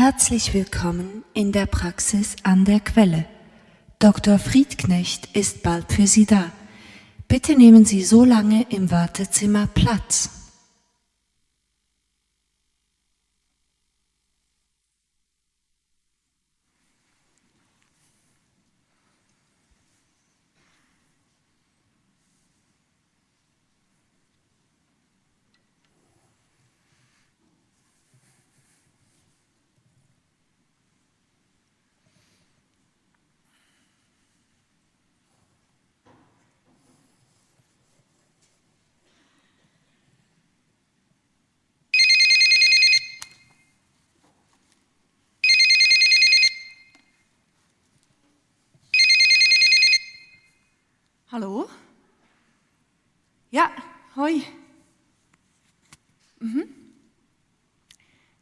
Herzlich willkommen in der Praxis an der Quelle. Dr. Friedknecht ist bald für Sie da. Bitte nehmen Sie so lange im Wartezimmer Platz. Hallo? Ja, hoi.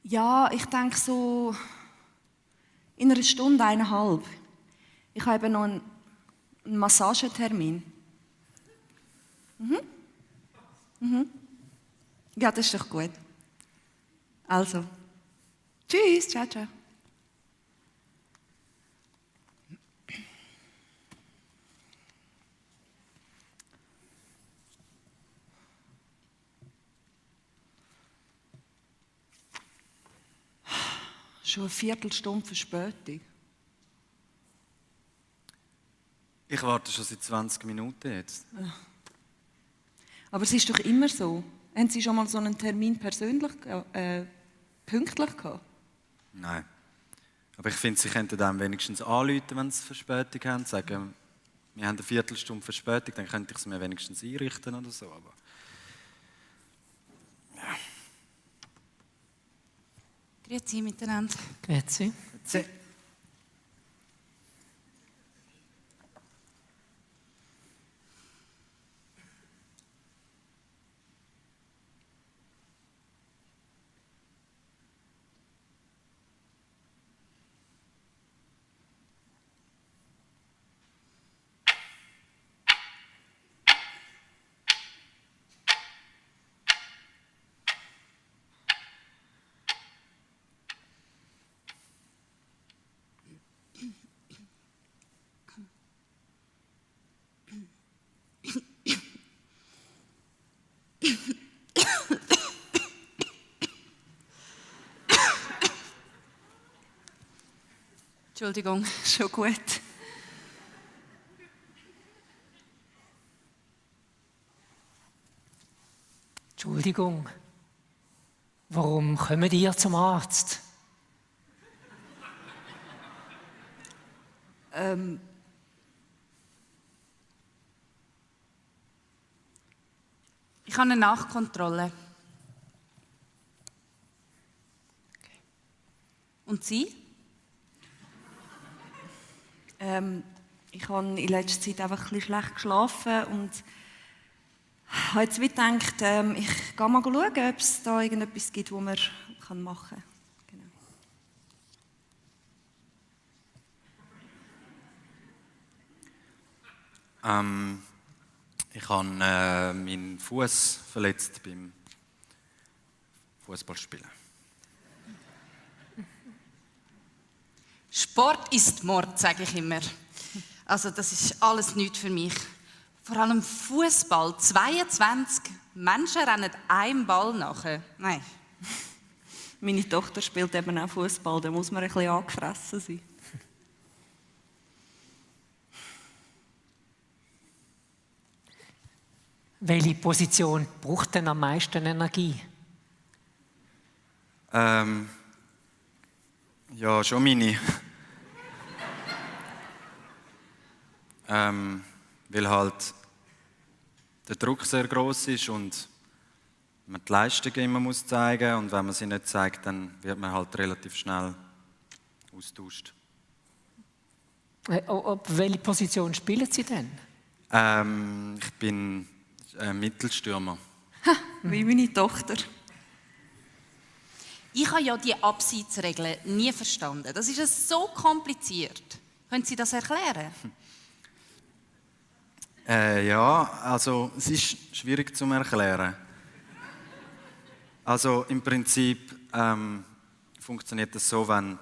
Ja, ich denke so in einer Stunde, 1,5. Ich habe eben noch einen Massagetermin. Ja, das ist doch gut. Also, tschüss, ciao, ciao. Schon eine Viertelstunde Verspätung. Ich warte schon seit 20 Minuten jetzt. Aber es ist doch immer so. Haben Sie schon mal so einen Termin persönlich, pünktlich gehabt? Nein. Aber ich finde, Sie könnten dann wenigstens anrufen, wenn Sie Verspätung haben. Sagen, wir haben eine Viertelstunde Verspätung, dann könnte ich es mir wenigstens einrichten oder so. Aber ja. Grüezi miteinander. Grüezi. Entschuldigung. Schon gut. Entschuldigung. Warum kommen ihr zum Arzt? Ich habe eine Nachkontrolle. Und Sie? Ich habe in letzter Zeit einfach ein bisschen schlecht geschlafen und habe jetzt wie gedacht, ich gehe mal schauen, ob es da irgendetwas gibt, was man machen kann. Genau. Ich habe meinen Fuß verletzt beim Fußballspielen. Sport ist Mord, sage ich immer. Also das ist alles nichts für mich. Vor allem Fußball. 22 Menschen rennen einem Ball nachher. Nein. Meine Tochter spielt eben auch Fußball, da muss man ein bisschen angefressen sein. Welche Position braucht denn am meisten Energie? Ja, schon meine. Weil halt der Druck sehr groß ist und man die Leistungen immer muss zeigen und wenn man sie nicht zeigt, dann wird man halt relativ schnell austauscht. Welche Position spielen Sie denn? Ich bin Mittelstürmer. Wie meine Tochter. Ich habe ja die Abseitsregeln nie verstanden. Das ist so kompliziert. Können Sie das erklären? Ja, also es ist schwierig zu erklären. Also im Prinzip funktioniert das so, wenn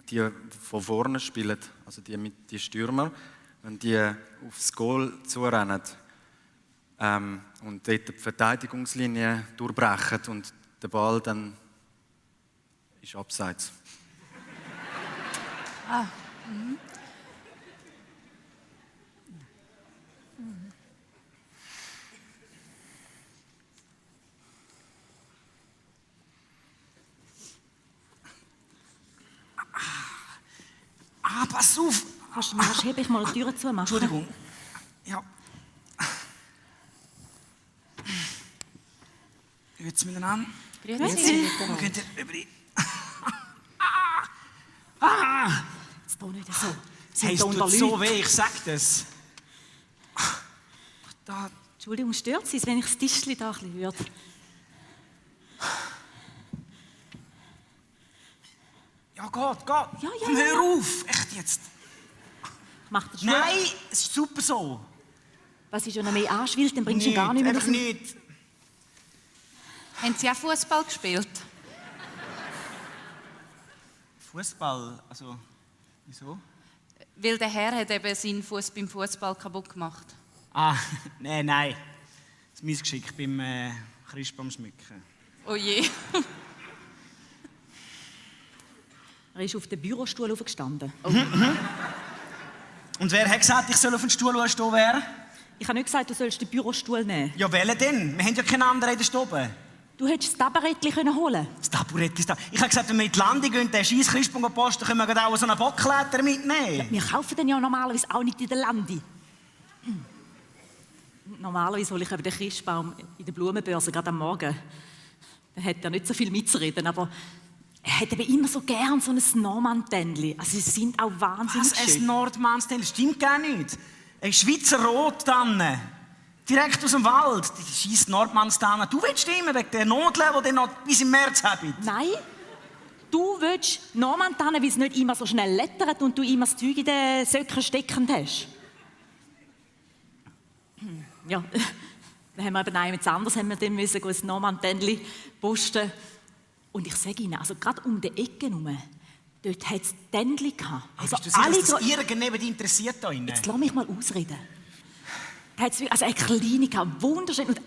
die von vorne spielen, also die Stürmer, wenn die aufs Goal zurennen und dort die Verteidigungslinie durchbrechen und der Ball dann ist abseits. Pass auf! Kannst du mir ich mal die Tür zumachen? Entschuldigung. Ja. Grüezi miteinander. Grüezi. Wo geht ihr rüber? Jetzt doch nicht so. Sie Hey, es sind unter tut so Leuten. weh, ich sag das. Da. Entschuldigung, stört Sie es, wenn ich das Tischchen da ein bisschen würde? Ja, geht. Ja. Komm, hör auf! Echt jetzt! Macht das Nein, es ist super so. Was ist, wenn er mehr anschwillt, dann bringst du ihn gar nicht mehr einfach raus. nicht. Haben Sie auch Fußball gespielt? Fußball, also, wieso? Weil der Herr hat eben seinen Fuß beim Fußball kaputt gemacht. Nein. Das ist mein Geschick beim Christbaum schmücken. Oh je. Er ist auf den Bürostuhl aufgestanden. Und wer hat gesagt, ich soll auf den Stuhl stehen, wer? Ich habe nicht gesagt, du sollst den Bürostuhl nehmen. Ja, welchen denn? Wir haben ja keinen anderen in der Stube. Du hättest das Tabarettchen holen können. Das Taburett ist da. Ich habe gesagt, wenn wir in die Landung gehen, den scheiß Christbaum posten, können wir gerade auch so einen Bockkletter mitnehmen. Wir kaufen den ja normalerweise auch nicht in der Landi. Normalerweise hole ich eben den Christbaum in der Blumenbörse, gerade am Morgen. Dann hat er nicht so viel mitzureden, aber er hat eben immer so gern so ein Normann-Tändchen. Also sie sind auch wahnsinnig Was? Ein schön. Nordmannstel? Stimmt gar nicht. Ein Schweizer Rot-Tanne. Direkt aus dem Wald. Die scheiß Nordmannstanne. Du willst immer wegen der Nodeln, die dann noch bis im März haben. Nein, du willst Normann-Tannen, weil es nicht immer so schnell lettert und du immer das Zeug in den Söcken steckend hast. Ja, dann haben wir eben etwas anderes, haben wir dann müssen ein Normann-Tändchen posten. Und ich sage Ihnen, also gerade um die Ecke herum, dort hat es Tändchen gehabt. Also Bist du sicher, dass das irgendjemand interessiert da innen? Jetzt lass mich mal ausreden. Da hat's also eine kleine gehabt, wunderschön. Und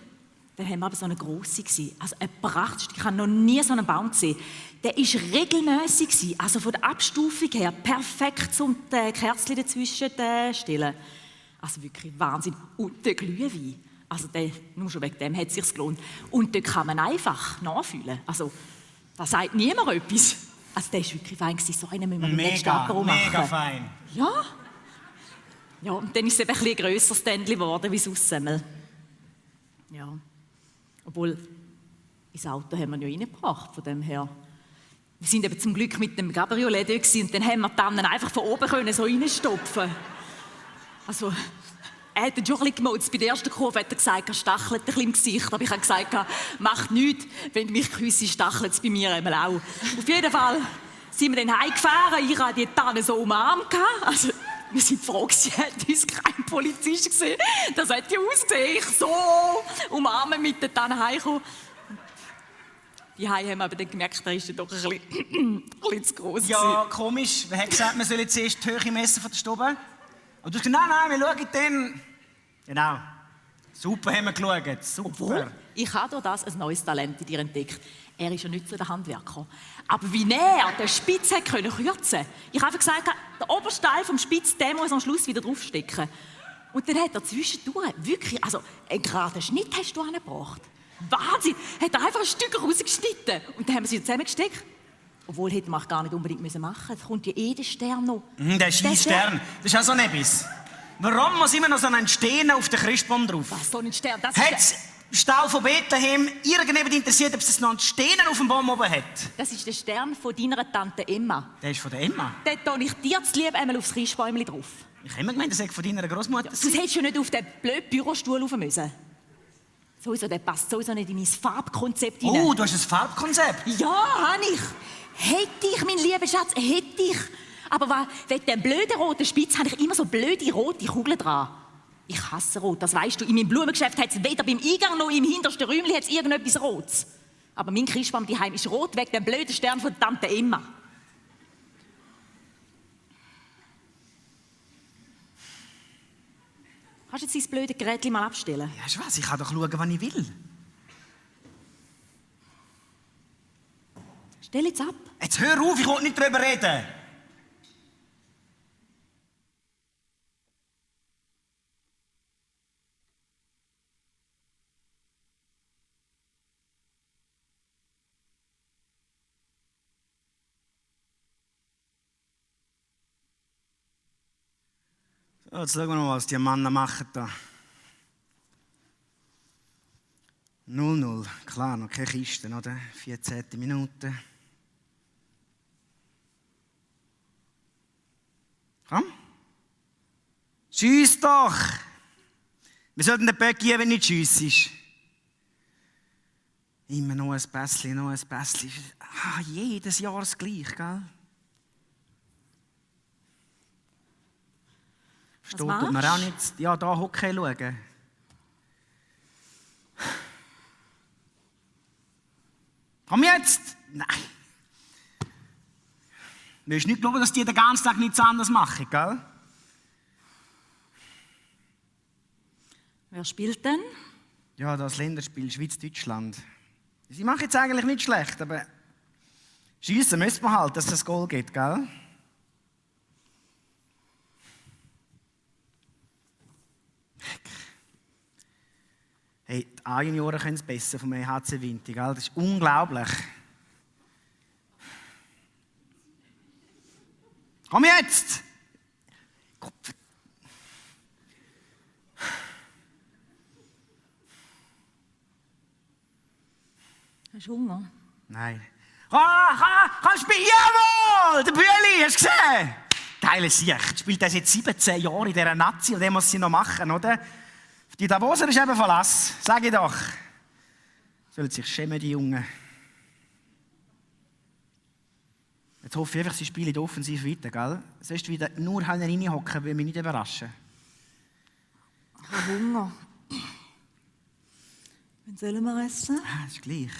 dann haben wir aber so eine grosse gewesen. Also ein Prachtstück. Ich habe noch nie so einen Baum gesehen. Der war regelmässig gewesen. Also von der Abstufung her perfekt, um die Kerzchen dazwischen zu stellen. Also wirklich Wahnsinn. Und der Glühwein. Also nur schon wegen dem hat es sich gelohnt. Und dort kann man einfach nachfühlen. Also da sagt niemand etwas. Also der war wirklich fein gewesen. So einen müssen wir beim nächsten Apero machen. Mega fein. Ja. Ja, und dann ist es eben ein bisschen grösseres Ständchen geworden, wie das Aussemmel. Ja. Obwohl, ins Auto haben wir ja reingebracht, von dem her. Wir sind eben zum Glück mit dem Cabriolet dort gewesen, und dann haben wir die Tannen einfach von oben können so reinstopfen. Also, er hat dann schon ein bisschen gemotzt. Bei der ersten Kurve hat er gesagt, er stachelt ein bisschen im Gesicht. Aber ich habe gesagt, macht nichts, wenn du mich küsst, stachelt es bei mir einmal auch. Auf jeden Fall sind wir dann heimgefahren. Ich hatte die Tannen so umarmt. Also, wir sind froh, es hat uns kein Polizist gesehen. Das hat ja ausgesehen, ich so umarmen mit den Tannen heimgekommen. Die Heim haben aber dann gemerkt, da ist doch ein bisschen zu gross. Ja, komisch. Wer hat gesagt, wir sollen zuerst die Höhe messen von der Stube? Und du hast gesagt, nein, wir schauen dann. Genau. Super haben wir geschaut. Super. Obwohl, ich habe durch das ein neues Talent in dir entdeckt. Er ist ja nicht so der Handwerker. Aber wie er den Spitz hat können kürzen. Ich habe einfach gesagt, der oberste Teil vom Spitz, den muss am Schluss wieder draufstecken. Und dann hat er zwischendurch wirklich, also einen geraden Schnitt hast du angebracht. Wahnsinn! Hat er einfach ein Stück rausgeschnitten. Und dann haben wir sie zusammengesteckt. Obwohl, hätte man auch gar nicht unbedingt machen müssen. Da kommt ja der Stern noch. Der scheiß Stern. Das ist auch so etwas. Warum muss immer noch so ein Stern auf den Christbaum drauf? Was, so ein Stern? Das Hat's Stall von Bethlehem irgendjemand interessiert, ob es noch einen Stern auf dem Baum oben hat? Das ist der Stern von deiner Tante Emma. Der ist von der Emma. Den tue ich dir zu lieb einmal aufs Christbäumchen drauf. Ich habe immer gemeint, das sei von deiner Großmutter. Sonst hättest du nicht auf den blöden Bürostuhl rauf müssen. Sowieso, der passt sowieso nicht in mein Farbkonzept hinein. Oh, du hast ein Farbkonzept. Ja, habe ich. Hätte ich, mein lieber Schatz, hätte ich. Aber wegen dem blöden roten Spitz habe ich immer so blöde rote Kugeln dran. Ich hasse Rot, das weißt du. In meinem Blumengeschäft hat es weder beim Eingang noch im hintersten Räumchen irgendetwas Rotes. Aber mein Christbaum daheim ist rot wegen dem blöden Stern von der Tante Emma. Kannst du jetzt dein blöde Gerät mal abstellen? Ja, ist was, ich kann doch schauen, wann ich will. Stell jetzt ab. Jetzt hör auf, ich will nicht darüber reden. So, jetzt schauen wir mal, was die Männer machen da. 0-0, klar, noch keine Kisten, oder? 14. Minute. Komm. Schiess doch! Wir sollten den Böck geben, wenn nicht schiessest. Immer noch ein Pässchen, noch ein Pässchen. Jedes Jahr das Gleiche, gell? Versteht man auch nicht. Ja, da Hockey schauen. Komm jetzt! Nein. Du willst nicht glauben, dass die den ganzen Tag nichts anderes machen, gell? Wer spielt denn? Ja, das Länderspiel Schweiz-Deutschland. Sie machen jetzt eigentlich nicht schlecht, aber schiessen müssen wir halt, dass es das Goal gibt, gell? Hey, die A-Junioren können es besser vom EHC Winti, gell? Das ist unglaublich. Komm jetzt! Hast du Hunger? Nein. Kannst du spielen? Jawohl! Der Bühli, hast du gesehen? Geile Sicht. Spielt das jetzt 17 Jahre in dieser Nazi und den muss sie noch machen, oder? Die Davoser ist eben Verlass. Sag ich doch. Sollen sich schämen, die Jungen. Jetzt hoffe ich einfach, sie spielen in der Offensive weiter, gell? Sonst wieder nur reinhocken, will mich nicht überraschen. Ich habe Hunger. Wann sollen wir essen? Das ist gleich.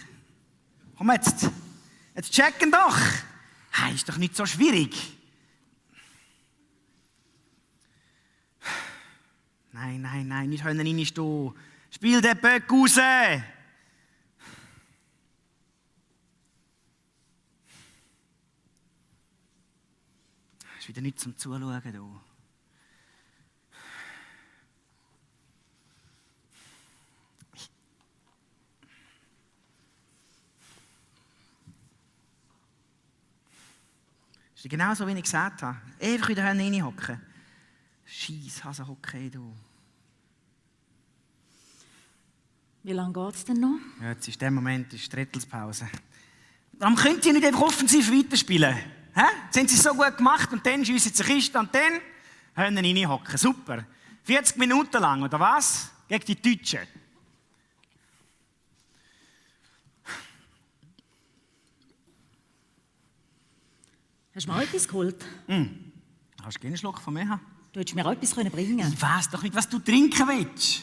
Komm jetzt. Jetzt checken doch. Ist doch nicht so schwierig. Nein, nicht reinstehen. Spiel den Böck raus. Ist wieder nichts zum Zuschauen. Du. Ist genau so, wie ich gesagt habe. Einfach wieder reinhocken. Scheiss, Hasenhockey, du. Wie lange geht es denn noch? Ja, jetzt ist der Moment, ist die Drittelspause. Warum könnt ihr nicht einfach offensiv weiterspielen? Hä? Jetzt haben sie es so gut gemacht und dann schiessen sie Kiste und dann können sie reinhocken. Super. 40 Minuten lang, oder was? Gegen die Deutschen. Hast du mir auch etwas geholt? Hast du gerne einen Schluck von mir haben? Du hättest mir auch etwas bringen können. Ich weiss doch nicht, was du trinken willst.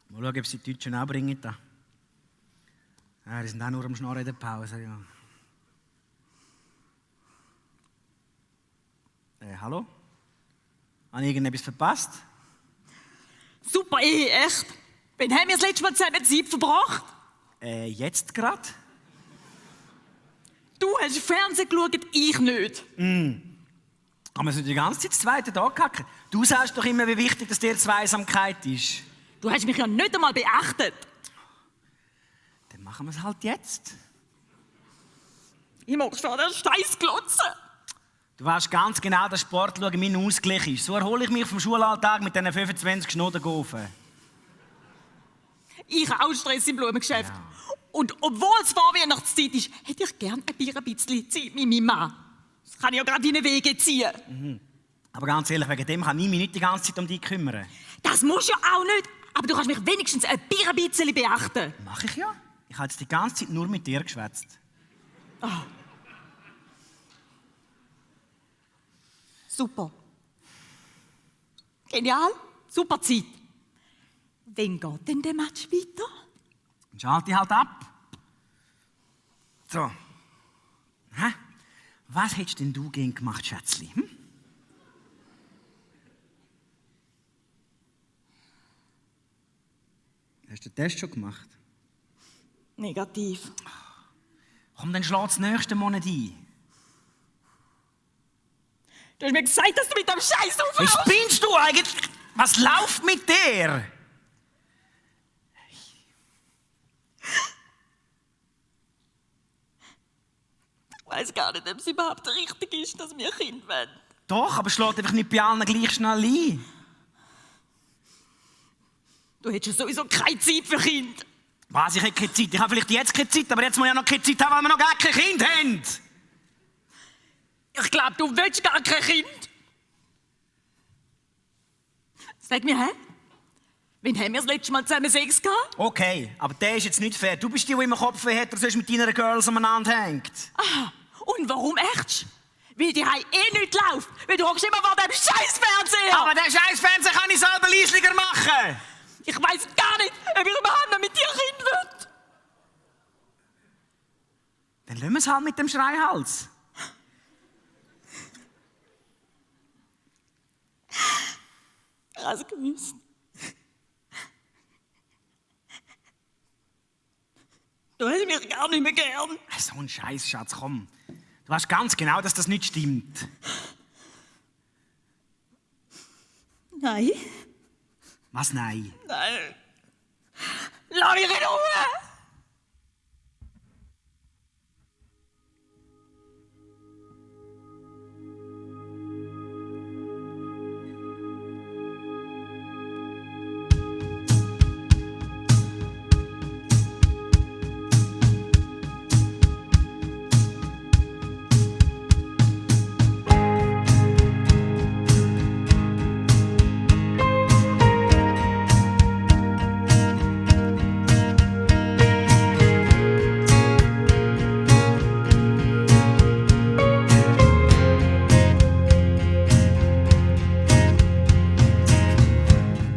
Mal schauen, ob sie die Deutschen auch bringen. Da. Ja, die sind auch nur am Schnorren in der Pause. Ja. Hallo? Habe ich irgendetwas verpasst? Super, echt? Wann haben wir das letzte Mal zusammen Zeit verbracht? Jetzt gerade? Du hast Fernsehen geschaut, ich nicht. Aber wir sind die ganze Zeit das zweite Tag hacken. Du sagst doch immer, wie wichtig dass dir Zweisamkeit ist. Du hast mich ja nicht einmal beachtet. Dann machen wir es halt jetzt. Ich mag schon den Scheiß glotzen. Du weißt ganz genau, dass Sport schauen mein Ausgleich ist. So erhole ich mich vom Schulalltag mit diesen 25 Schnodengofen. Ich habe auch Stress im Blumengeschäft. Ja. Und obwohl es Vorweihnachtszeit ist, hätte ich gern ein bisschen Zeit mit meinem Mann. Das kann ich ja gerade in den Wege ziehen. Aber ganz ehrlich, wegen dem kann ich mich nicht die ganze Zeit um dich kümmern. Das musst du ja auch nicht. Aber du kannst mich wenigstens ein bisschen beachten. Mach ich ja. Ich habe jetzt die ganze Zeit nur mit dir geschwätzt. Super. Genial. Super Zeit. Wann geht denn der Match weiter? Dann schalte halt ab. So. Hä? Was hättest denn du gern gemacht, Schätzli? Hm? Hast du den Test schon gemacht? Negativ. Komm, dann schläg's nächsten Monat ein. Du hast mir gesagt, dass du mit dem Scheiß Wie aufhörst. spinnst du eigentlich? Was läuft mit dir? Ich weiss gar nicht, ob es überhaupt richtig ist, dass wir Kinder werden. Doch, aber schlägt einfach nicht bei allen gleich schnell ein. Du hättest ja sowieso keine Zeit für Kinder. Was, ich habe keine Zeit. Ich habe vielleicht jetzt keine Zeit, aber jetzt muss ich ja noch keine Zeit haben, weil wir noch gar kein Kind haben. Ich glaube, du willst gar kein Kind. Sag mir, hä? Wann haben wir das letzte Mal zusammen Sex gehabt? Okay, aber der ist jetzt nicht fair. Du bist die immer Kopfweh hat, der sonst mit deiner Girls umeinander hängt. Aha. Und warum echt? Weil die eh nicht läuft. Weil du hockst immer vor dem Scheiß-Fernseher. Aber den scheiß Fernseher kann ich selber leislicher machen. Ich weiss gar nicht, ob ich überhaupt noch mit dir Kind will. Dann lassen wir es halt mit dem Schreihals. Ich habe es gewusst. Du hast mich gar nicht mehr gern. So ein Scheiß, Schatz, komm. Du weißt ganz genau, dass das nicht stimmt. Nein. Was, nein? Nein. Lass mich in Ruhe.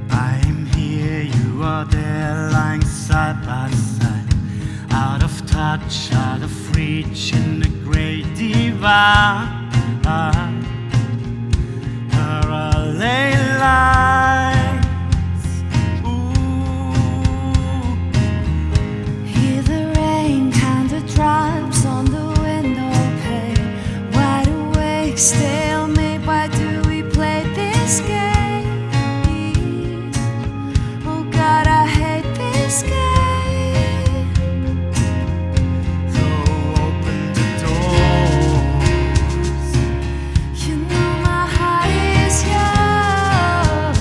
I'm here, you are there, lying side by side. Out of touch, out of reach in the great divide. Parallel lines. Ooh. Hear the rain, count the drops on the window pane. Wide awake, stalemate, why do we play this game? Oh God, I hate this game. So open the doors. You know my heart is yours.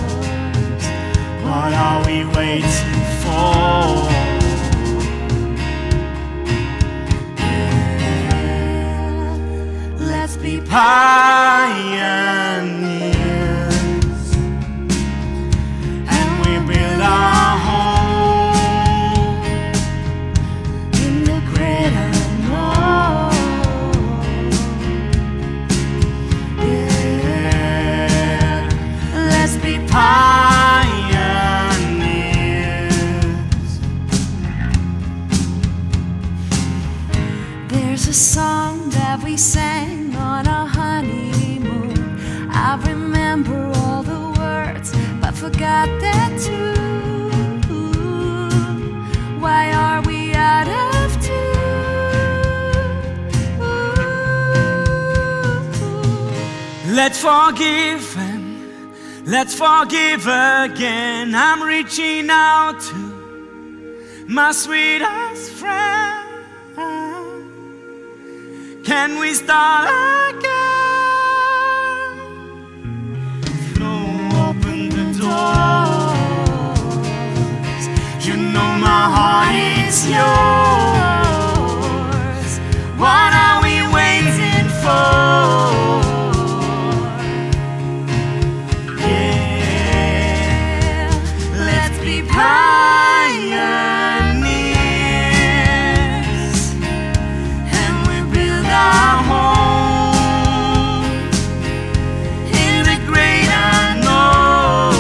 What are we waiting for? Let's be Pioneers, and we build our home in the great unknown. Yeah. Let's be pioneers. There's a song that we sang on our honeymoon. I remember all the words, but forgot that too. Why are we out of tune? Let's forgive and let's forgive again. I'm reaching out to my sweetest friend. Can we start again? So open the doors. You know my heart is yours. What are we waiting for? Yeah, let's be pioneers, and we build our home in the great unknown.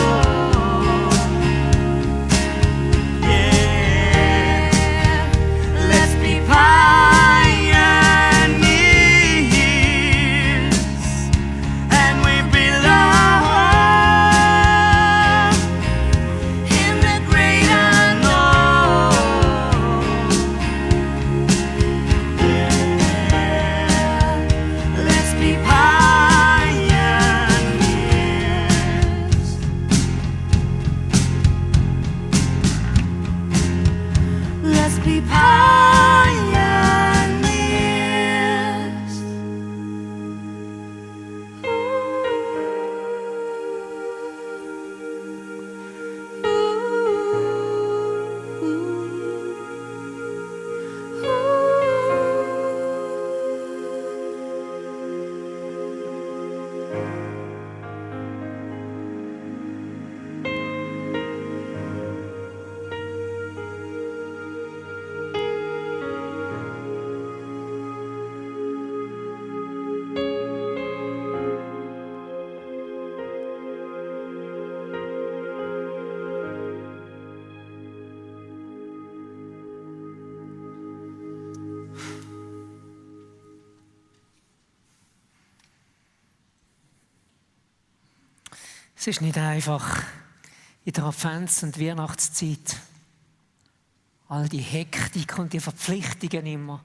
Es ist nicht einfach in der Advents- und Weihnachtszeit. All die Hektik und die Verpflichtungen immer.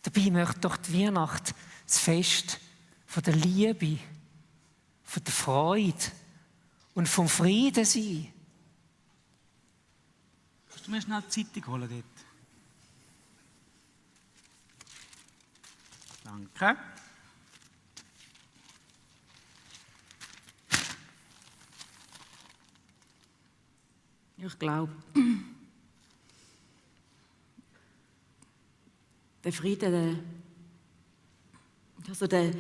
Dabei möchte doch die Weihnacht das Fest von der Liebe, von der Freude und vom Frieden sein. Kannst du mir schnell die Zeitung holen dort? Danke. Ich glaube, der Frieden, der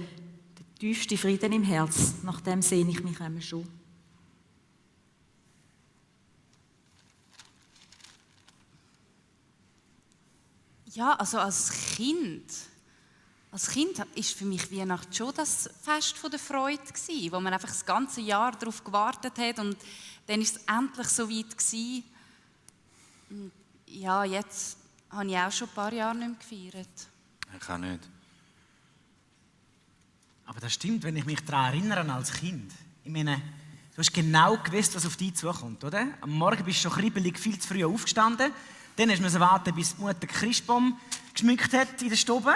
tiefste Frieden im Herz, nach dem sehne ich mich immer schon. Ja, also als Kind ist für mich Weihnachten schon das Fest der Freude gewesen, wo man einfach das ganze Jahr darauf gewartet hat und dann ist es endlich so weit gewesen. Und ja, jetzt habe ich auch schon ein paar Jahre nicht mehr gefeiert. Ich auch nicht. Aber das stimmt, wenn ich mich daran erinnere als Kind. Ich meine, du hast genau gewusst, was auf dich zukommt, oder? Am Morgen bist du schon kribbelig viel zu früh aufgestanden. Dann musst du warten, bis die Mutter den Christbaum geschmückt hat in der Stube.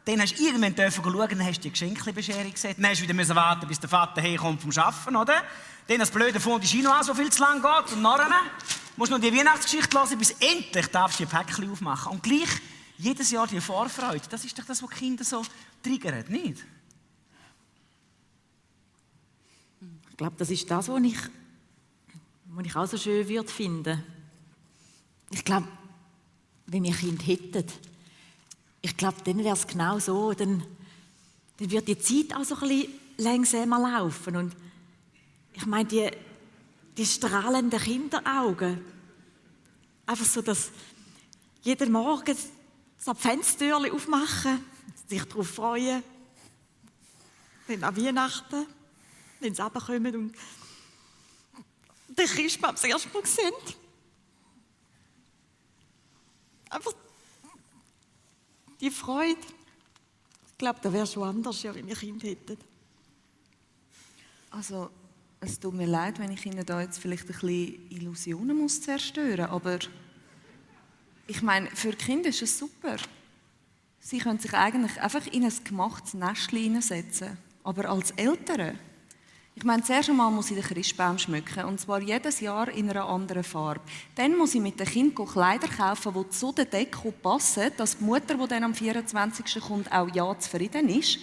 Dann hast du irgendwann schauen, dann hast du die Geschenkebescherung gesehen. Dann hast du wieder warten, bis der Vater herkommt vom Arbeiten, oder? Dann das blöde Fond ist noch an, so viel zu lang geht. Und nachher musst du noch die Weihnachtsgeschichte hören, bis endlich darfst du die Päckchen aufmachen. Und gleich jedes Jahr die Vorfreude. Das ist doch das, was die Kinder so triggert, nicht? Ich glaube, das ist das, was ich auch so schön würde finden. Ich glaube, wenn wir Kinder hätten, ich glaube, dann wäre es genau so, dann würde die Zeit auch so ein bisschen langsamer laufen. Und ich meine, die strahlenden Kinderaugen, einfach so, dass jeden Morgen das Adventstürchen aufmachen, sich darauf freuen, dann an Weihnachten, wenn sie runterkommen und den Christbaum das erste Mal sehen. Einfach die Freude. Ich glaube, das wäre schon anders, ja, wenn wir Kinder hätten. Also, es tut mir leid, wenn ich Ihnen da jetzt vielleicht ein bisschen Illusionen muss zerstören muss, aber ich meine, für Kinder ist es super. Sie können sich eigentlich einfach in ein gemachtes Nestchen hineinsetzen. Aber als Eltern, ich meine, zuerst einmal muss ich den Christbaum schmücken, und zwar jedes Jahr in einer anderen Farbe. Dann muss ich mit den Kindern Kleider kaufen, die zu der Deko passen, dass die Mutter, die dann am 24. kommt, auch ja zufrieden ist.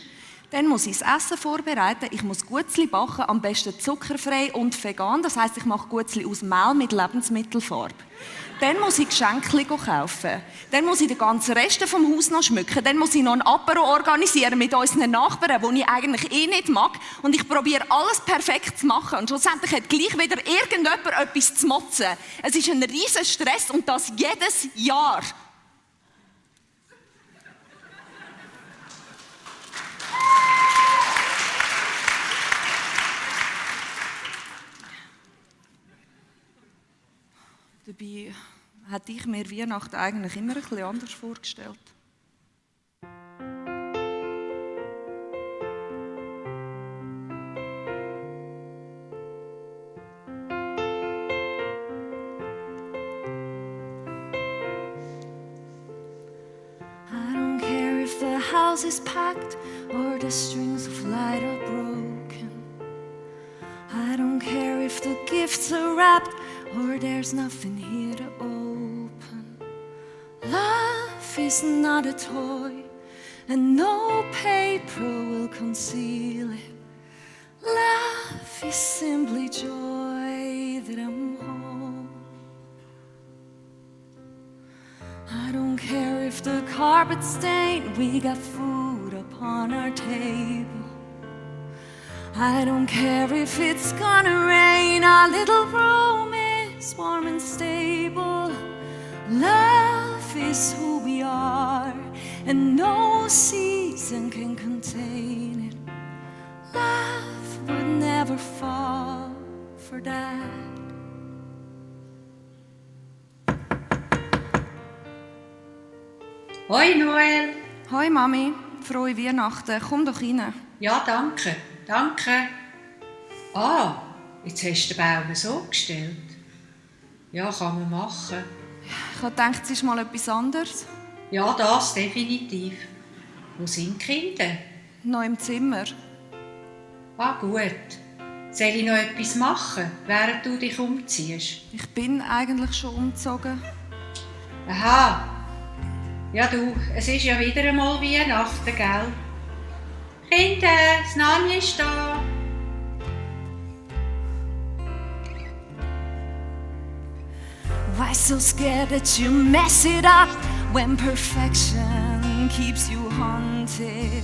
Dann muss ich das Essen vorbereiten, ich muss Gutzli backen, am besten zuckerfrei und vegan, das heisst, ich mache Gutzli aus Mehl mit Lebensmittelfarbe. Dann muss ich Geschenke kaufen. Dann muss ich den ganzen Rest vom Haus noch schmücken. Dann muss ich noch ein Apero organisieren mit unseren Nachbarn, die ich eigentlich nicht mag. Und ich probiere alles perfekt zu machen. Und schlussendlich hat gleich wieder irgendjemand etwas zu motzen. Es ist ein riesen Stress und das jedes Jahr. Dabei hätte ich mir Weihnachten eigentlich immer ein bisschen anders vorgestellt. I don't care if the house is packed or the strings of light are broken. I don't care if the gifts are wrapped or there's nothing here to open. Love is not a toy, and no paper will conceal it. Love is simply joy that I'm home. I don't care if the carpet's stained, we got food upon our table. I don't care if it's gonna rain, our little room is warm and stable. Love is who we are, and no season can contain it. Love would never fall for that. Hoi Noel. Hoi Mami, frohe Weihnachten, komm doch rein. Ja, danke. Danke. Ah, jetzt hast du den Baum so gestellt. Ja, kann man machen. Ich habe gedacht, es ist mal etwas anderes. Ja, das definitiv. Wo sind die Kinder? Noch im Zimmer. Ah, gut. Soll ich noch etwas machen, während du dich umziehst? Ich bin eigentlich schon umgezogen. Aha. Ja, du, es ist ja wieder einmal Weihnachten, gell? Kinder, das Nanni ist da. Why so scared that you mess it up when perfection keeps you haunted?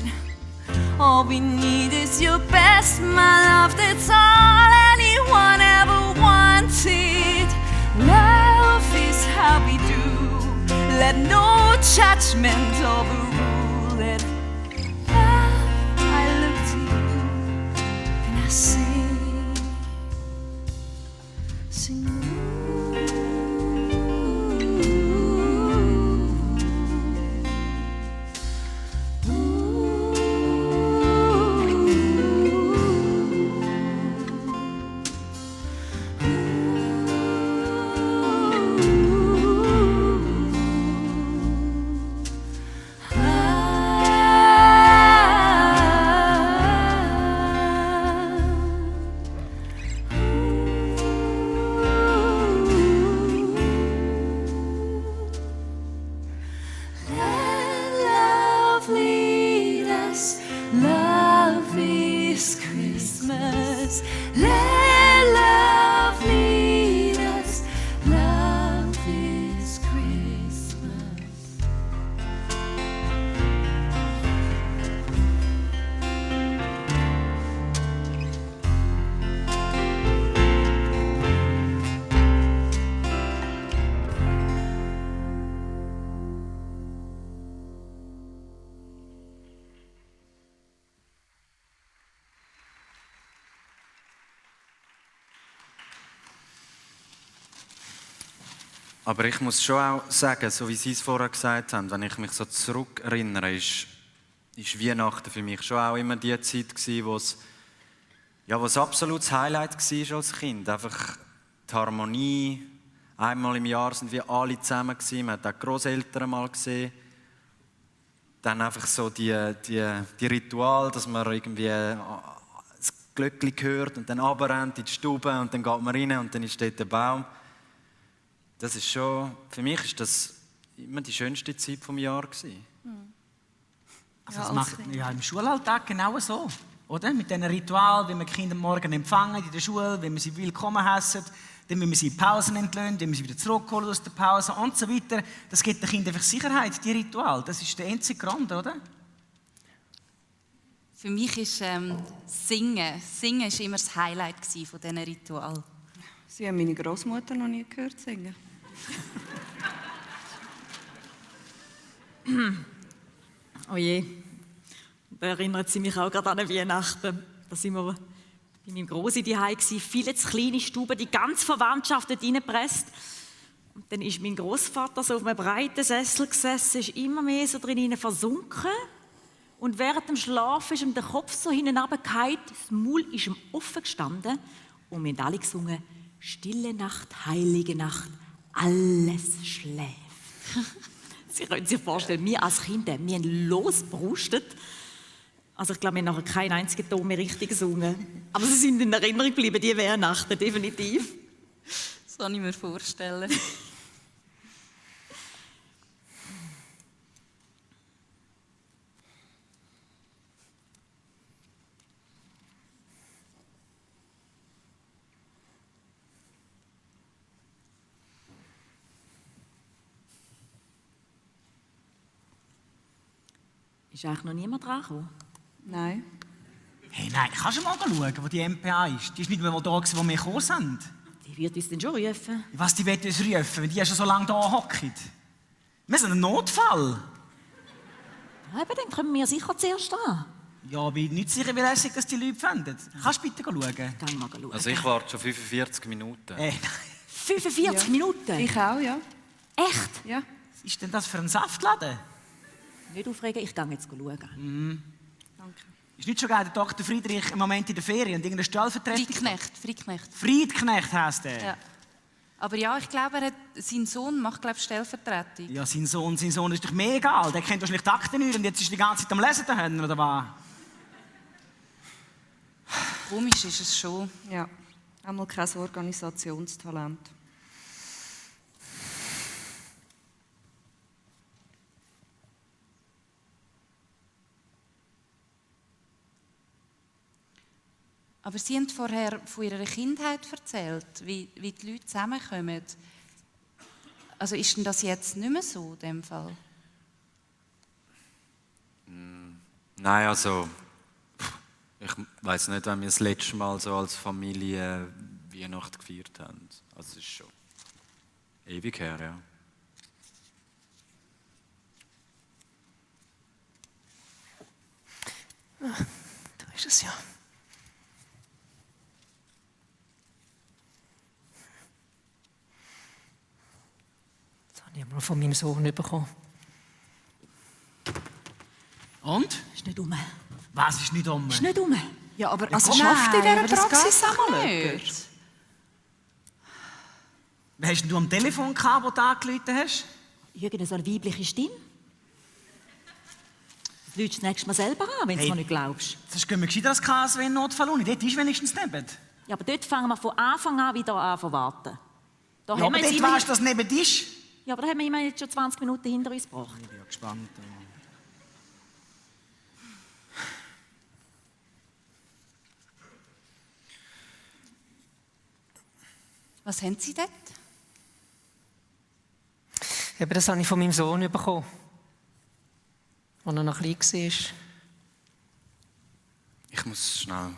All we need is your best, my love. That's all anyone ever wanted. Love is how we do. Let no judgment overrule it. Love, I look to you and I sing, sing. Aber ich muss schon auch sagen, so wie Sie es vorher gesagt haben, wenn ich mich so zurückerinnere, ist Weihnachten für mich schon auch immer die Zeit gewesen, wo es absolutes Highlight war als Kind. Einfach die Harmonie. Einmal im Jahr sind wir alle zusammen gewesen. Man hat auch die Grosseltern mal gesehen. Dann einfach so die Ritual, dass man irgendwie das Glöckchen hört und dann runterrennt in die Stube und dann geht man rein und dann ist dort der Baum. Das ist schon, für mich ist das immer die schönste Zeit des Jahres gewesen. Also das macht ja im Schulalltag genau so, oder? Mit diesen Ritualen, wie wir die Kinder morgen empfangen in der Schule, wie wir sie willkommen heißen, dann müssen wir sie in Pausen entlöhnen, dann müssen wir wieder zurückholen aus der Pause und so weiter. Das gibt den Kindern einfach Sicherheit, die Ritual. Das ist der einzige Grund, oder? Für mich ist Singen. Singen war immer das Highlight von diesen Ritualen. Sie haben meine Großmutter noch nie gehört singen. Oh je, da erinnert sie mich auch gerade an Weihnachten. Da sind wir bei meinem Grossi zu Hause, viele zu kleine Stuben, die ganze Verwandtschaft dort reingepresst. Und dann ist mein Großvater so auf einem breiten Sessel gesessen, ist immer mehr so drin versunken. Und während dem Schlafen ist ihm der Kopf so hinten runtergefallen, das Maul ist ihm offen gestanden und wir haben alle gesungen: Stille Nacht, heilige Nacht, alles schläft. Sie können sich vorstellen, wir als Kinder, wir haben losbrustet. Also ich glaube, wir haben nachher keinen einzigen Ton mehr richtig gesungen. Aber sie sind in Erinnerung geblieben, die Weihnachten, definitiv. Das kann ich mir vorstellen. Ist eigentlich noch niemand dran gekommen? Nein. Hey, nein, kannst du mal schauen, wo die MPA ist? Die ist nicht mehr da, wo wir gekommen sind. Die wird uns dann schon rufen. Was, die wird uns rufen, wenn die ja schon so lange da hocken? Wir sind ein Notfall. Ja, aber dann kommen wir sicher zuerst an. Ja, ich bin nicht sicher, wie lässig das die Leute finden. Kannst du bitte schauen? Geh mal schauen. Also ich warte schon 45 Minuten. 45 Minuten? Ich auch, ja. Echt? Ja. Was ist denn das für ein Saftladen? Nicht aufregen, ich gehe jetzt schauen. Danke. Ist nicht schon geil, der Dr. Friedrich im Moment in der Ferien und irgendeine Stellvertretung? Friedknecht. Friedknecht heisst der. Ja. Aber ja, ich glaube, sein Sohn macht Stellvertretung. Ja, sein Sohn ist doch mir egal. Der kennt wahrscheinlich die Akten nicht und jetzt ist die ganze Zeit am Lesen daheim, oder was? Komisch ist es schon. Ja, einmal kein Organisationstalent. Aber Sie haben vorher von Ihrer Kindheit erzählt, wie die Leute zusammenkommen. Also ist denn das jetzt nicht mehr so, in dem Fall? Nein, also ich weiß nicht, wenn wir das letzte Mal so als Familie Weihnachten gefeiert haben. Also es ist schon ewig her, ja. Da ist es ja. Das habe ich mal von meinem Sohn bekommen. Und? Ist nicht um. Was ist nicht um? Ist nicht um. Ja, aber Ja, also komm. schafft in aber dieser das Praxis geht doch einmal nicht. jemand? Wer hast denn du am Telefon gehabt, wo du angerufen hast? Irgendeine so eine weibliche Stimme. Das lügst du das nächste Mal selber an, wenn du Hey. es noch nicht glaubst. Sonst gehen wir gescheiter als KSW in Notfall. Dort ist wenigstens neben. Ja, aber dort fangen wir von Anfang an wieder an zu warten. Da Ja, haben aber wir jetzt dort immerhin- weißt du, dass es neben ist. Ja, aber da haben wir immerhin jetzt schon 20 Minuten hinter uns gebracht. Ich bin ja gespannt. Was haben Sie dort? Eben, das habe ich von meinem Sohn bekommen, als er noch klein war. Ich muss schnell.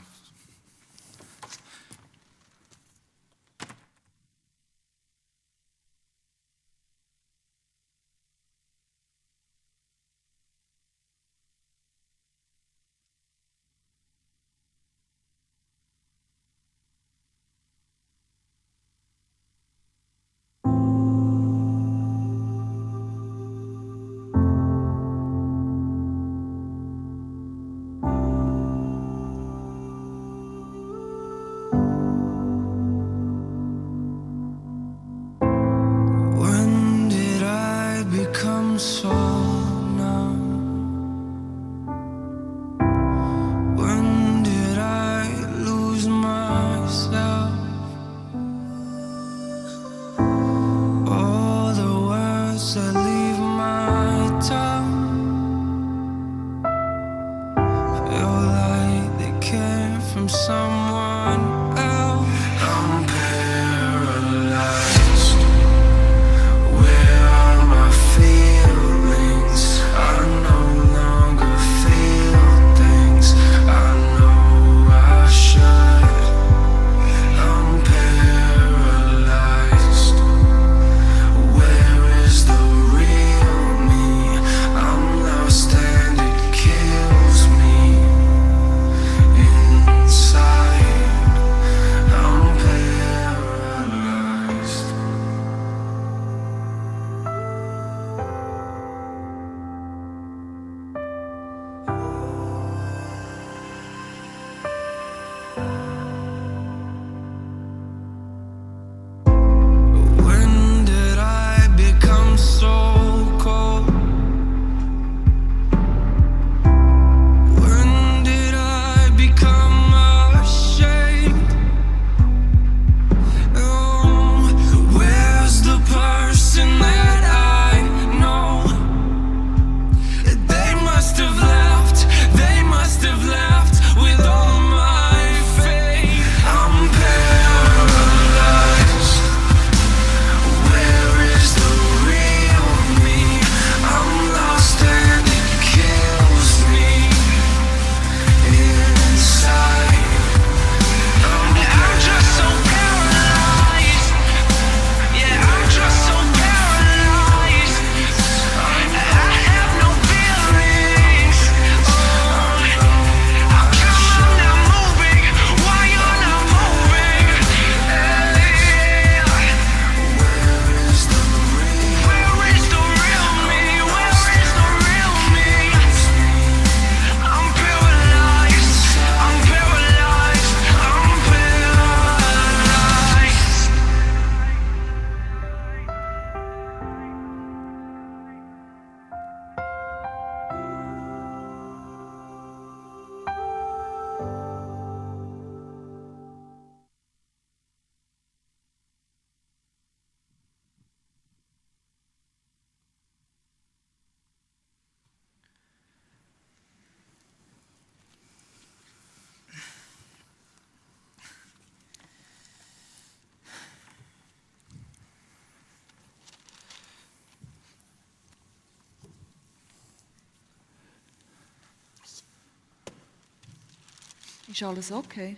Ist alles okay?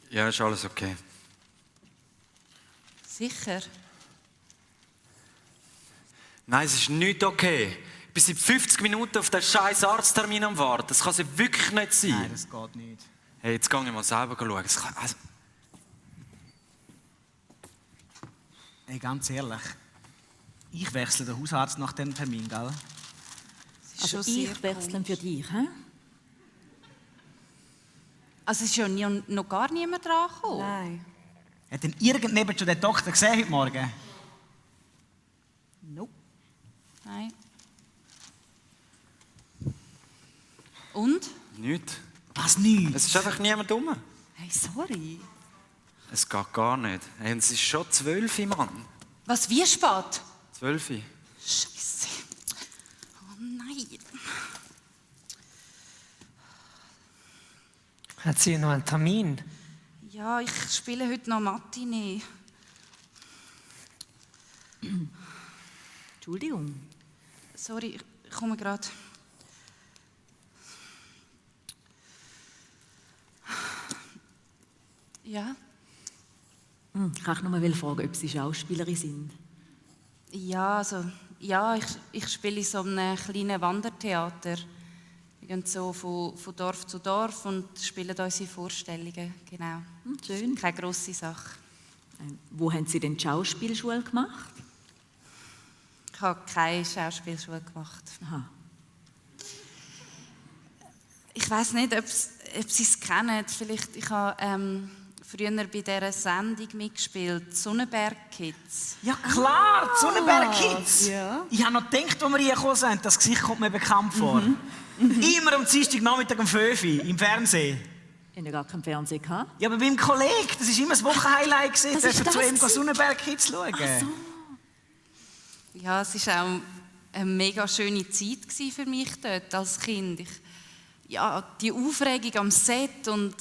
Ja, ist alles okay. Sicher? Nein, es ist nicht okay. Ich bin seit 50 Minuten auf den scheiß Arzttermin am Warten. Das kann es wirklich nicht sein. Nein, das geht nicht. Hey, jetzt gehe ich mal selber schauen. Hey, ganz ehrlich, ich wechsle den Hausarzt nach dem Termin, gell? Also ich wechsle für dich, hä? Also ist ja noch gar niemand dran gekommen? Nein. Hat denn irgendjemand schon den Doktor gesehen heute Morgen? Nope. Nein. Und? Nicht. Was nicht? Es ist einfach niemand rum. Hey, sorry. Es geht gar nicht. Hey, und es ist schon 12 Uhr, Mann. Was, wie spät? 12 Uhr. Scheiße. Oh nein. Hat sie noch einen Termin? Ja, ich spiele heute noch Matinee. Entschuldigung. Sorry, ich komme gerade. Ja? Ich kann nur mal fragen, ob Sie Schauspielerin sind. Ja, also, ja, ich spiele in so einem kleinen Wandertheater. Wir gehen so von Dorf zu Dorf und spielen unsere Vorstellungen, genau. Schön. Keine grosse Sache. Wo haben Sie denn die Schauspielschule gemacht? Ich habe keine Schauspielschule gemacht. Aha. Ich weiss nicht, ob Sie es kennen. Vielleicht, ich habe früher bei dieser Sendung mitgespielt, Sonnenberg-Kids. Ja klar, die Sonnenberg-Kids. ja. Ich habe noch gedacht, als wir hier gekommen sind, das Gesicht kommt mir bekannt vor. Immer am Dienstagnachmittag um 5 Uhr im Fernsehen. Ich hatte gar keinen Fernseher gehabt. Ja, aber beim Kollegen, das war immer das Wochenhighlight. Das Ich ist durfte zu das ihm gewesen? Sonnenberg-Kids schauen. Ach so. Ja, es war auch eine mega schöne Zeit für mich dort als Kind. Ja, die Aufregung am Set und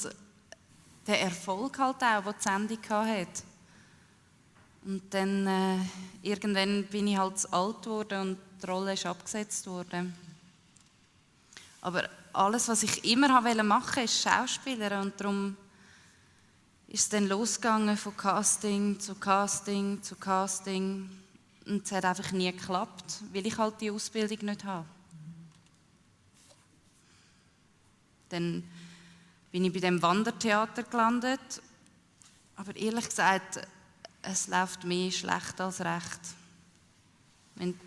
der Erfolg halt auch, den die Sendung hatte. Und dann irgendwann bin ich halt zu alt geworden und die Rolle ist abgesetzt worden. Aber alles, was ich immer machen wollte, ist Schauspieler. Und darum ist es dann losgegangen von Casting zu Casting zu Casting. Und es hat einfach nie geklappt, weil ich halt die Ausbildung nicht habe. Dann bin ich bei dem Wandertheater gelandet. Aber ehrlich gesagt, es läuft mehr schlecht als recht. Wir haben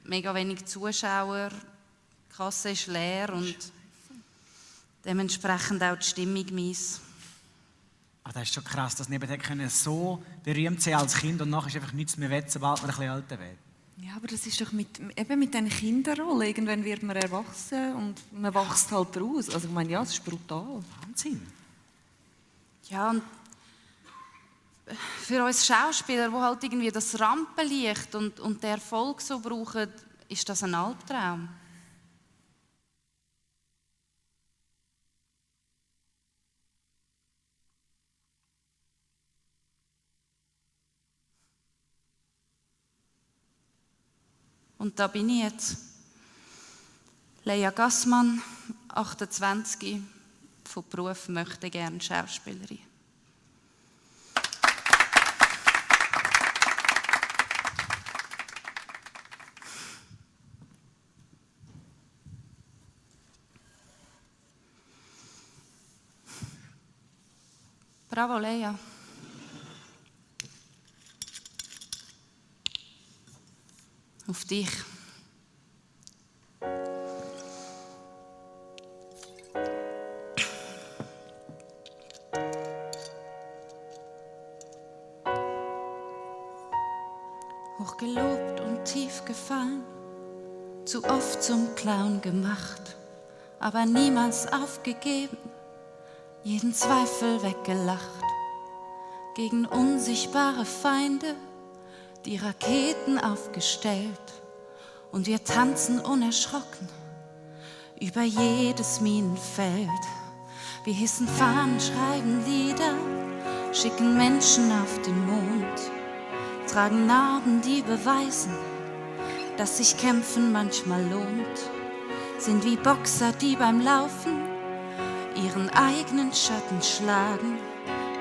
mega wenig Zuschauer, die Kasse ist leer und dementsprechend auch die Stimmung mies. Aber das ist schon krass, dass neben so berühmt sein als Kind und nachher ist einfach nichts mehr wett, sobald man ein bisschen älter wird. Ja, aber das ist doch mit diesen Kinderrollen. Irgendwann wird man erwachsen und man wächst halt raus. Also ich meine, ja, es ist brutal. Wahnsinn. Ja, und für uns Schauspieler, die halt irgendwie das Rampenlicht und den Erfolg so brauchen, ist das ein Albtraum. Und da bin ich jetzt. Leia Gassmann, 28, von Beruf möchte gerne Schauspielerin. Bravo, Leia. Auf dich. Hochgelobt und tief gefallen, zu oft zum Clown gemacht, aber niemals aufgegeben, jeden Zweifel weggelacht, gegen unsichtbare Feinde die Raketen aufgestellt und wir tanzen unerschrocken über jedes Minenfeld. Wir hissen Fahnen, schreiben Lieder, schicken Menschen auf den Mond, tragen Narben, die beweisen, dass sich Kämpfen manchmal lohnt, sind wie Boxer, die beim Laufen ihren eigenen Schatten schlagen,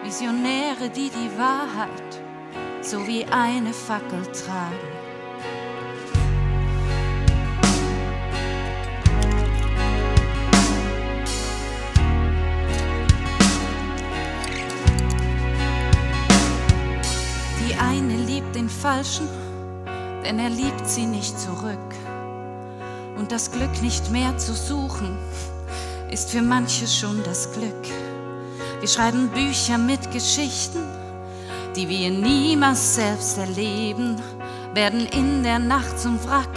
Visionäre, die die Wahrheit so wie eine Fackel tragen. Die eine liebt den Falschen, denn er liebt sie nicht zurück. Und das Glück nicht mehr zu suchen, ist für manche schon das Glück. Wir schreiben Bücher mit Geschichten, die wir niemals selbst erleben, werden in der Nacht zum Wrack,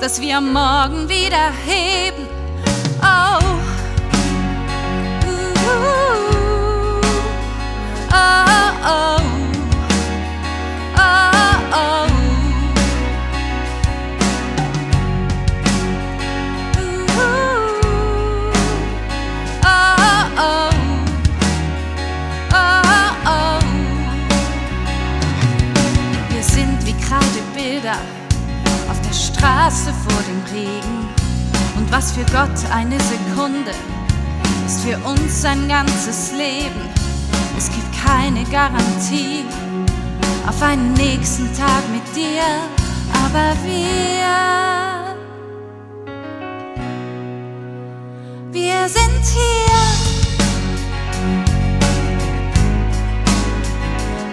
das wir am Morgen wieder heben. Oh, oh, oh. Auf der Straße vor dem Regen. Und was für Gott eine Sekunde ist für uns ein ganzes Leben. Es gibt keine Garantie auf einen nächsten Tag mit dir, aber wir sind hier.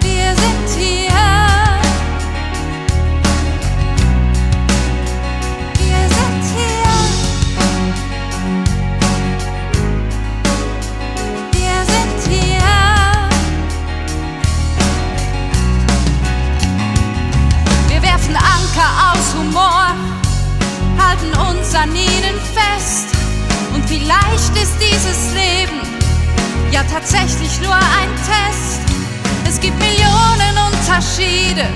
Wir sind hier. Aus Humor, halten uns an ihnen fest. Und vielleicht ist dieses Leben ja tatsächlich nur ein Test. Es gibt Millionen Unterschiede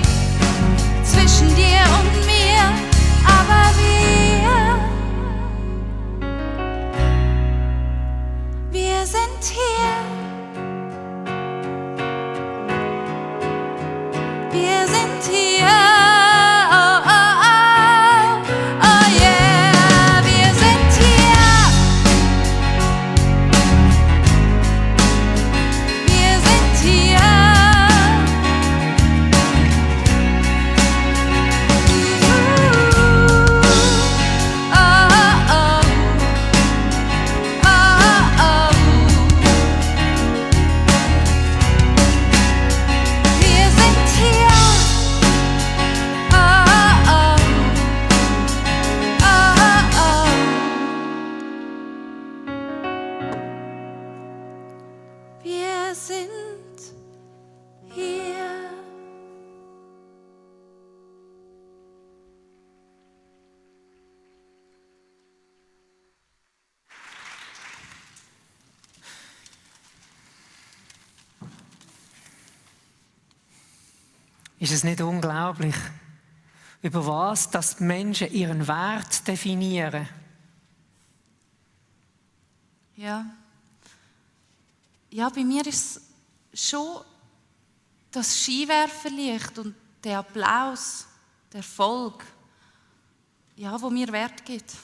zwischen dir und mir, aber wir sind hier. Wir sind hier. Ist es nicht unglaublich, über was dass die Menschen ihren Wert definieren? Ja. Ja, bei mir ist es schon das Skiwerferlicht und der Applaus, der Erfolg, ja, wo mir Wert gibt.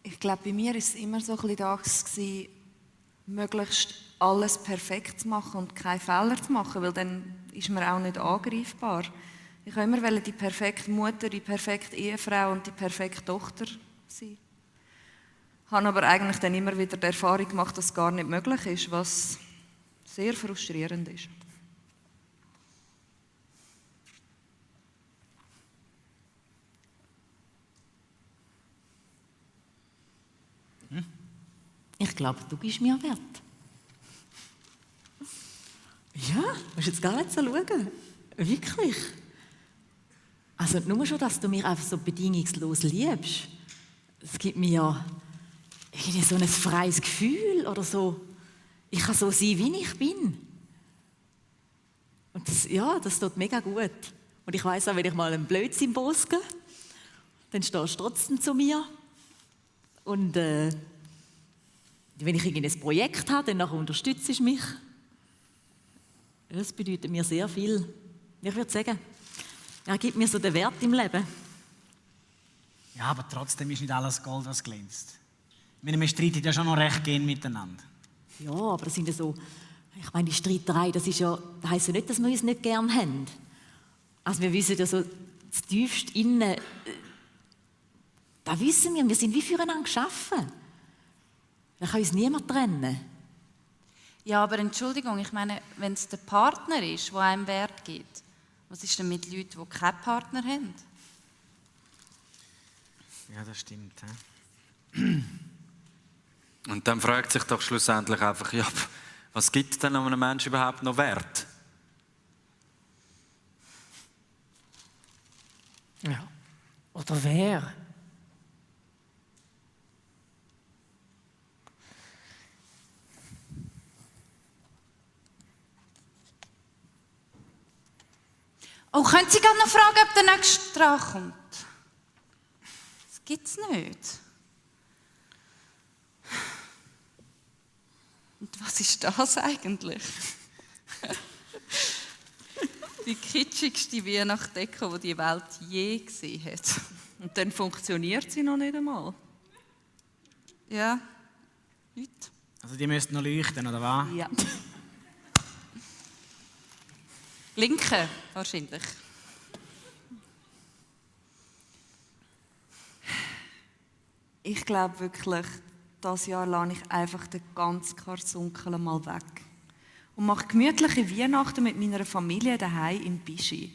Ich glaube, bei mir war es immer so ein bisschen das, möglichst alles perfekt zu machen und keine Fehler zu machen, weil dann ist man auch nicht angreifbar. Ich wollte immer die perfekte Mutter, die perfekte Ehefrau und die perfekte Tochter sein. Ich habe aber eigentlich dann immer wieder die Erfahrung gemacht, dass es gar nicht möglich ist, was sehr frustrierend ist. Ich glaube, du gibst mir Wert. Ja, musst jetzt gar nicht so schauen. Wirklich. Also nur schon, dass du mich einfach so bedingungslos liebst, es gibt mir irgendwie so ein freies Gefühl oder so. Ich kann so sein, wie ich bin. Und das tut mega gut. Und ich weiss auch, wenn ich mal einen Blödsinn boske, dann stehst du trotzdem zu mir. Und wenn ich ein Projekt habe, dann unterstützt du mich. Das bedeutet mir sehr viel. Ich würde sagen, er gibt mir so den Wert im Leben. Ja, aber trotzdem ist nicht alles Gold, was glänzt. Ich meine, wir streiten ja schon noch recht gern miteinander. Ja, aber das sind ja so, ich meine, die Streiterei, das heisst ja nicht, dass wir uns nicht gern haben. Also wir wissen ja so, das tiefst innen, da wissen wir sind wie füreinander geschaffen. Da kann uns niemand trennen. Ja, aber Entschuldigung, ich meine, wenn es der Partner ist, der einem Wert gibt, was ist denn mit Leuten, die keinen Partner haben? Ja, das stimmt. He? Und dann fragt sich doch schlussendlich einfach, ja, was gibt denn einem Menschen überhaupt noch Wert? Ja. Oder wer? Oh, können Sie gerade noch fragen, ob der nächste dran kommt? Das gibt's nicht. Und was ist das eigentlich? Die kitschigste Weihnachtsdeko, die die Welt je gesehen hat. Und dann funktioniert sie noch nicht einmal. Ja, nicht. Also die müssten noch leuchten, oder was? Ja. Blinken, wahrscheinlich. Ich glaube wirklich, dieses Jahr lasse ich einfach den ganzen Karsunkel mal weg. Und mache gemütliche Weihnachten mit meiner Familie daheim in Bischi.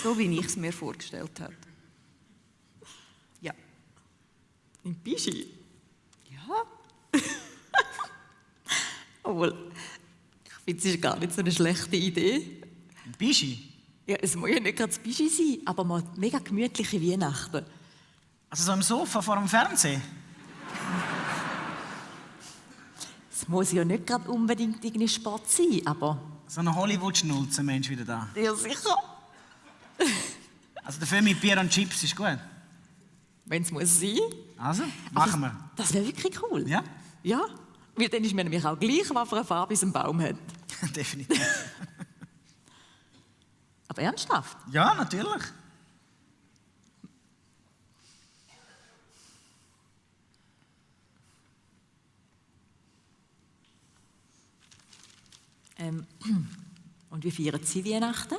So wie ich es mir vorgestellt habe. Ja. In Bischi? Ja. Obwohl, ich finde, es ist gar nicht so eine schlechte Idee. Ein Bischi? Ja, es muss ja nicht gerade das Bischi sein, aber mal mega gemütliche Weihnachten. Also so im Sofa vor dem Fernsehen? Es muss ja nicht gerade unbedingt irgendwie Sport sein, aber... So ein Hollywood-Schnulzen, Mensch, wieder da. Ja, sicher. Also der Film mit Bier und Chips ist gut. Wenn es muss sein. Also, machen wir. Das wäre wirklich cool. Ja? Ja, weil dann ist mir nämlich auch gleich, was für eine Farbe es im Baum hat. Definitiv. Aber ernsthaft? Ja, natürlich. Und wie feiern Sie Weihnachten?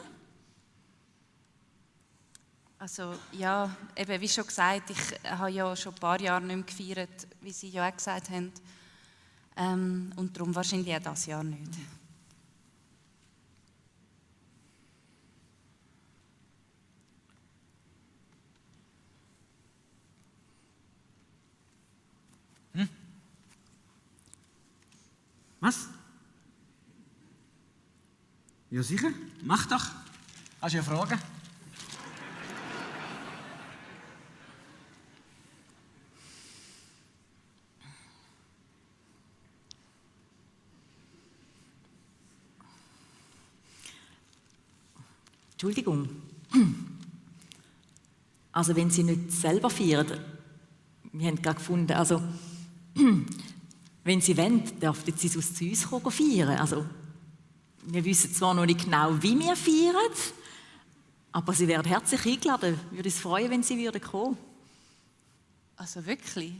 Also ja, eben wie schon gesagt, ich habe ja schon ein paar Jahre nicht mehr gefeiert, wie Sie ja auch gesagt haben. Und darum wahrscheinlich auch dieses Jahr nicht. Was? Ja, sicher. Mach doch. Hast du ja Fragen? Entschuldigung. Also wenn Sie nicht selber feiern, wir haben gerade gefunden, also wenn Sie wollen, dürfen Sie es zu uns kommen feiern. Also wir wissen zwar noch nicht genau, wie wir feiern, aber Sie werden herzlich eingeladen. Ich würde uns freuen, wenn Sie würden kommen. Also wirklich?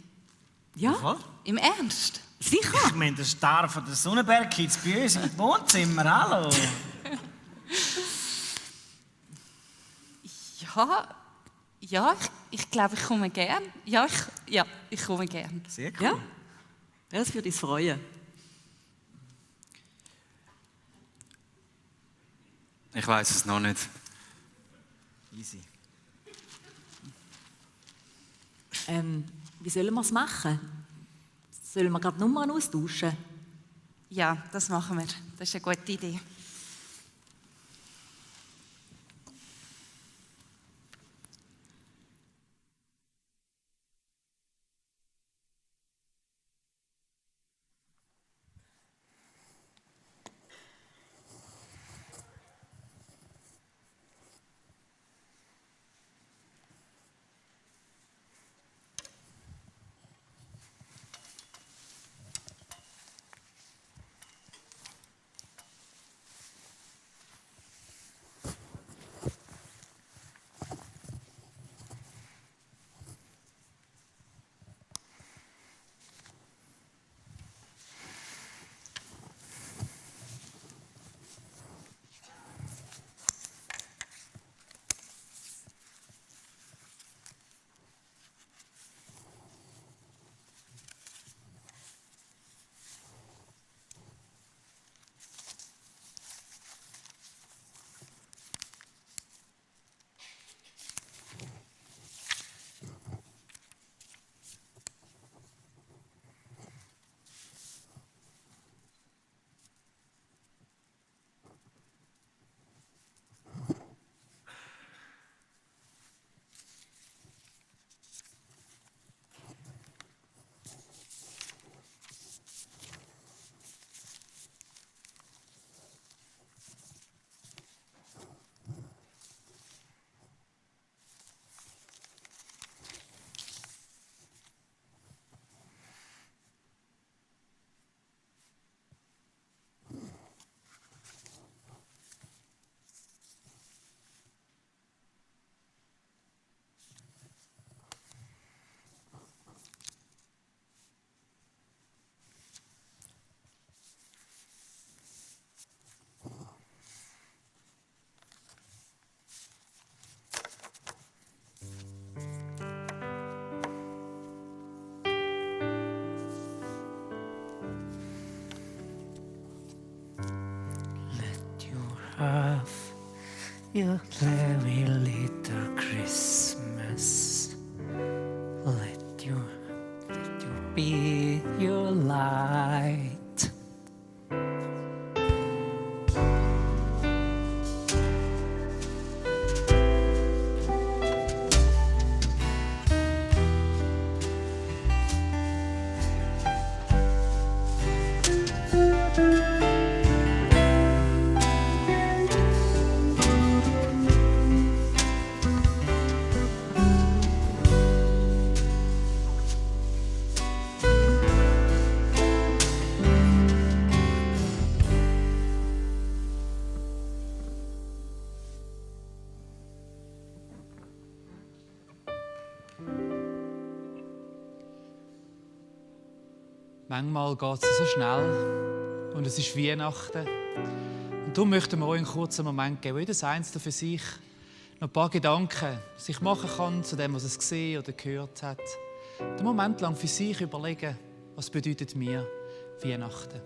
Ja, Voll. Im Ernst? sicher. Ich meine, der Star von der Sonnenberg-Kids bei uns im Wohnzimmer. Hallo. Ja, ich glaube, ich komme gern. Ja, ich komme gern. Sehr cool. Ja, das würde uns freuen. Ich weiß es noch nicht. Easy. Wie sollen wir es machen? Sollen wir gerade Nummern austauschen? Ja, das machen wir. Das ist eine gute Idee. your very little Christmas. Let you be your light. Manchmal geht es so schnell und es ist Weihnachten. Und darum möchten wir euch einen kurzen Moment geben, wo jedes Einzelne für sich noch ein paar Gedanken sich machen kann zu dem, was es gesehen oder gehört hat. Den Moment lang für sich überlegen, was bedeutet mir Weihnachten.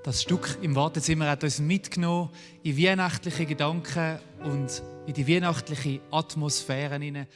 Das Stück im Wartezimmer hat uns mitgenommen in weihnachtliche Gedanken und in die weihnachtliche Atmosphäre hinein.